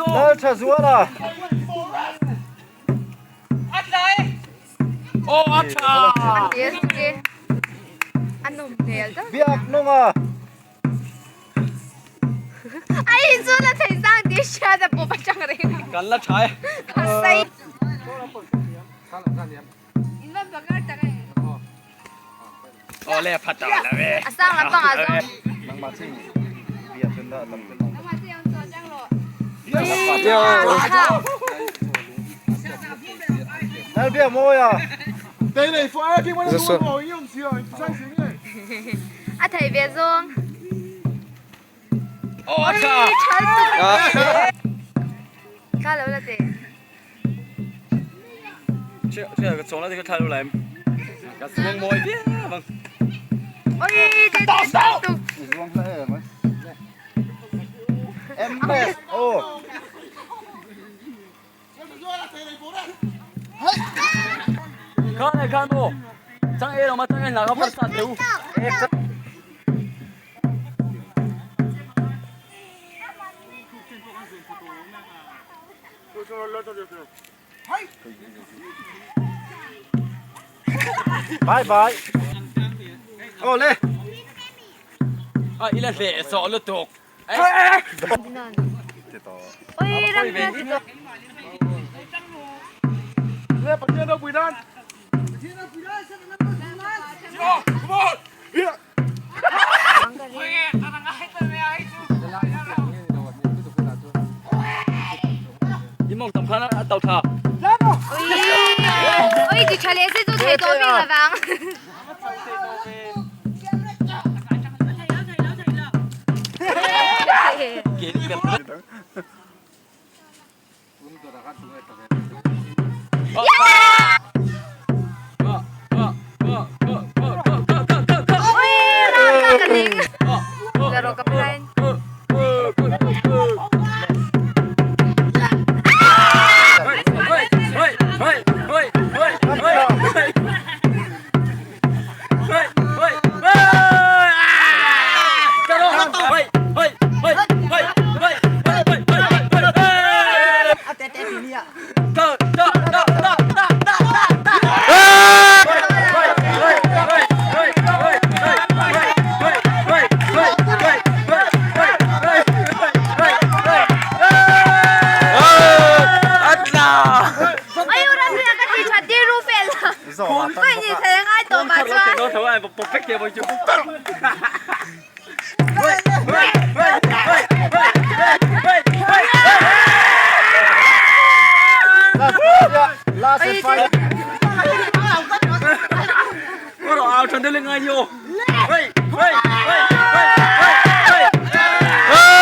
Laltha Zuala. Biak Nunga. Kan la tha e. Aw le phat ta la ve. Nangmah ching bia cun dah tam cun. Lalbia Mawia. A thei ve zawng. Aw a tha. Thla lo la te. Che che ka chong la te ka thla lo lai. Ka suang mawi viau ang. Oi te te tu. Zuang hla em ai. MS oh. Kha này kha mo. Chang e lo ma chang e na ka par sa teu. Bye bye. Oh le. A ila hle so lutuk. Oi ram na ti to. I mong tam khan a tau tha. Oi oi ti tha le se chu thei to bik lovang. Oi ram ka ka ning. Laro ka plan. Oi ram na ka ti tha ti ru pel. Oi ni thei ngai to ma chuan. Last and final. Hey, hey, hey.